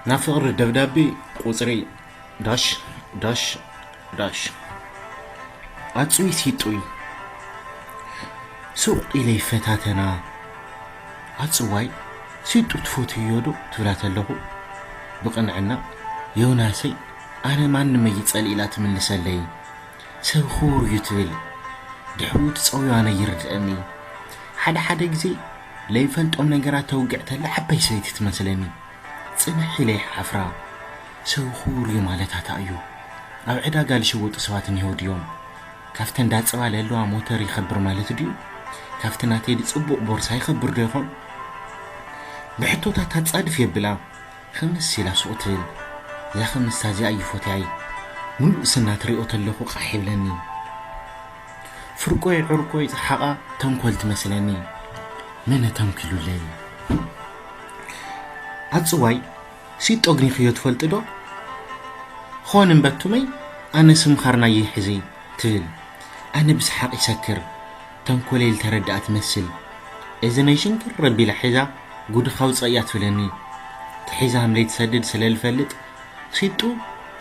ናብ ፍቕሪ ደብዳቤ ቁጽሪ ዳሽ ዳሽ ዳሽ። ኣጹይ ሲጡይ ሱቕ ኢለ ይፈታተና። ኣጽዋይ ሲጡ ትፈትዮ ዶ ትብላ ተለኹ ብቕንዕና ዮናሰይ ኣነ ማንም እይጸልእ ኢላ ትምልሰለይ። ሰብ ክቡር እዩ ትብል ድሕሩ ትጸውዮ ኣነ ይርድአኒ። ሓደ ሓደ ግዜ ለይፈልጦም ነገራት ተውግዕ ተላ ዓባይ ሰበይቲ ትመስለኒ። ጽንሕ ኢለ ይሓፍራ። ሰብ ክቡር እዩ ማለታታ እዩ። ኣብ ዕዳጋ ልሽወጡ ሰባት እኒሄው ድዮም? ካብተን ዳጽባ ለለዋ ሞተር ይኸብር ማለት ድዩ? ካብቲ ናተይ ዝጽቡቕ ቦርሳ ይኸብር ዶ ይኾን? ብሕቶታት ታጻድፍ የብላ። ክምስ ኢላ ሱቕ ትብል። እዛ ክምስታ እዚኣ እዩ ፎትያይ። ሙሉእ ስና ትሪኦ ተለኹ ቃሕ ይብለኒ። ፍርቆይ ዕርቆይ ዝሓቓ ተንኮል ትመስለኒ። መነ ተንኪሉለይ? ኣጽዋይ ሲጦ ግኒኽዮ ትፈልጥ ዶ? ኾን እምበቱመይ ኣነ ስም ኻርናየ ይሕዚ ትብል። ኣነ ብሰሓቕ ይሰክር። ተንኮለይ ልተረድኣ ትመስል። እዝነይ ሽንክር ረቢላ ሒዛ ጉድኻ ውፀእ እያ ትብለኒ። ትሒዛ ሃምለይ ትሰድድ ስለ ልፈልጥ ሲጡ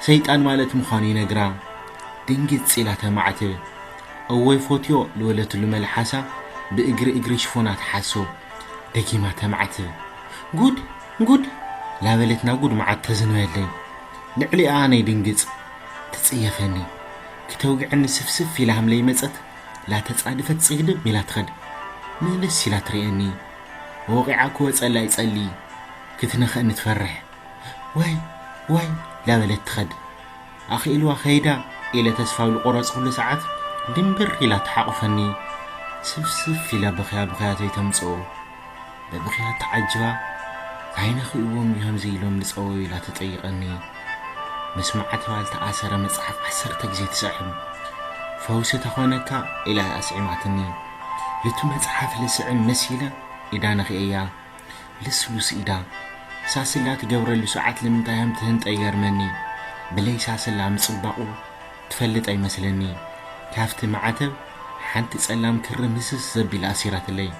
ሰይጣን ማለት ምዃኑ ይነግራ። ድንግጽ ኢላ ተማዕትብ። እወይ ፎትዮ ልበለትሉ መልሓሳ ብእግሪ እግሪ ሽፎና ትሓሶ። ደጊማ ተማዕትብ። ጉድ ጉድ ላበለት ናብ ጉድ መዓት ተዝንበለይ። ልዕሊኣ ኣነ ይድንግጽ። ትጽየፈኒ። ክተውግዐኒ ስፍስፍ ኢላ ሃምለይ መጸት ላተጻድፈት ጽግድም ኢላ ትኸድ። ምልስ ኢላ ትርእየኒ። ወቒዓ ክወጸላ ይጸሊ። ክትነኽአኒ ትፈርሕ። ዋይ ዋይ ላበለት ትኸድ። ኣኽኢልዋ ከይዳ ኢለ ተስፋ ኣብ ልቆረጽኩሉ ሰዓት ድንብር ኢላ ትሓቑፈኒ። ስፍስፍ ኢላ ብኽያ ብኽያተይ ተምጽኦ። ብብኽያት ተዓጅባ፣ "ታይ ነኺእዎም እዩ ከምዚ ኢሎም ዝጸወዩ?" ኢላ ትጠይቐኒ። ምስ ማዕተባ ልተኣሰረ መጽሓፍ ዓሰርተ ግዜ ትስዕም። "ፈውሲ ተኾነካ?" ኢላ ኣስዒማትኒ። ልቱ መጽሓፍ ልስዕም መሲለ ኢዳ ነኺኤያ። ልስሉስ ኢዳ። ሳስላ ትገብረሉ ሰዓት ልምንታይ ሃም ትህንጠ ይገርመኒ። ብለይ ሳስላ ምጽባቑ ትፈልጥ ኣይመስለኒ። ካብቲ ማዕተብ ሓንቲ ጸላም ክሪ ምስስ ዘቢላ ኣሲራትለይ።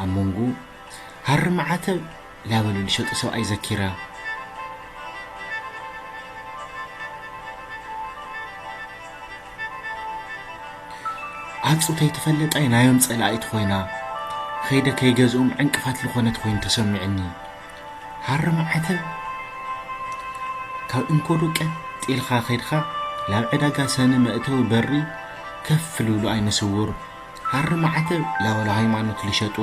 ኣብ መንጉ ሃሪ ማዕተብ ላበሉ ልሸጡ ሰብኣይ ዘኪራ። ኣጹተይ ተፈለጣይ ናዮም ጸላኢት ኮይና፣ ኸይደ ከይገዝኡም ዕንቅፋት ልኾነት ኮይኑ ተሰሚዕኒ። ሃሪ ማዕተብ ካብ እንኮዶ ቀጥ ኢልካ ኸይድካ፣ ላብ ዕዳጋ ሰነ መእተዊ በሪ ከፍ ልብሉ ኣይነ ስውር። ሃሪ ማዕተብ ላበሉ ሃይማኖት ልሸጡ።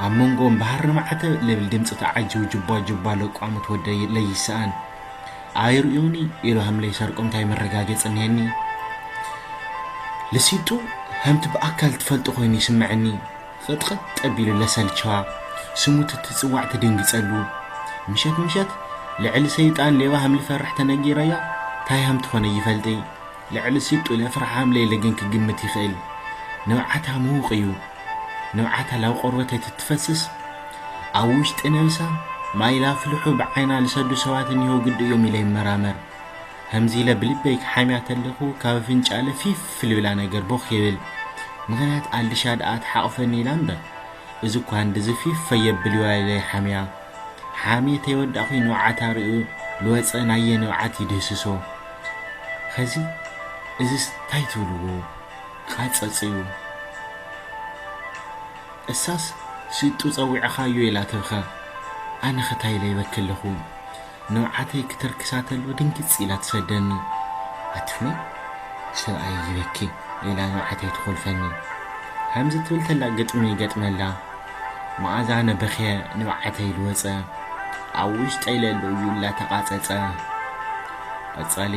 ኣብ መንጎም ብሃሪ ማዕተብ ልብል ድምፂ ተዓጅቡ ጅባ ጅባ ለቋምት ወደ ለይሰኣን። ኣይርእዩኒ ኢሉ ሃምለይ ሰርቆም እንታይ መረጋገፂ እኒሀኒ? ልሲጡ ከምቲ ብኣካል ትፈልጦ ኮይኑ ይስምዐኒ። ቕጥቕጥ ኣቢሉ ለሰልችዋ። ስሙ ትትፅዋዕ ትድንግፀሉ። ምሸት ምሸት ልዕሊ ሰይጣን ሌባ ሃምሊ ፈራሕ ተነጊረያ ታይ ሃም ትኾነ ይፈልጢ። ልዕሊ ሲጡ ለፍርሓ ሃምለይ ለግን ክግምት ይኽእል። ንብዓታ ምዉቕ እዩ። ንብዓታ ላብ ቆርበተይ ትትፈስስ። ኣብ ውሽጢ ነብሳ ማይ ላፍልሑ ብዓይና ልሰዱ ሰባት እኒሆ ግዲ እዮም ኢለ ይመራመር። ከምዚ ኢለ ብልበይ ክሓምያ ተለኹ ካብ ኣፍንጫለ ፊፍ ልብላ ነገር ቦኽ ይብል። ምኽንያት ኣልሻ ደኣ ትሓቕፈኒ ኢላ እምበር። እዚ እኳ እንድዚ ፊፍ ፈየብል እዩ ኢለ ይሓምያ። ሓሜተይ ወዳእኹ ንብዓታ ርእዩ ልወፀ ናየ ንብዓት ይድህስሶ። ኸዚ እዝስ ታይ ትብልዎ? ቃጸጽ እዩ። እሳስ ሲጡ ጸዊዕኻዮ ኢላ ትብኸ። ኣነ ኸ ታይ ኢለ ይበኪ ኣለኹ። ንብዓተይ ክተርክሳ ተሎ ድንግጽ ኢላ ትሰደኒ። ኣትፍኒ ሰብኣይ ይበኪ ኢላ ንብዓተይ ትኾልፈኒ። ከምዚ ትብል ተላ ግጥሚ ይገጥመላ። መኣዛ ነበኽየ ንብዓተይ ልወጸ። ኣብ ውሽጠይ ለሎ እዩ ላተቓጸጸ። ቀጻሊ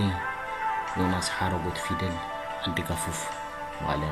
ዮናስ ሓረጎት ፊደል ዓዲ ጋፉፍ መቐለ።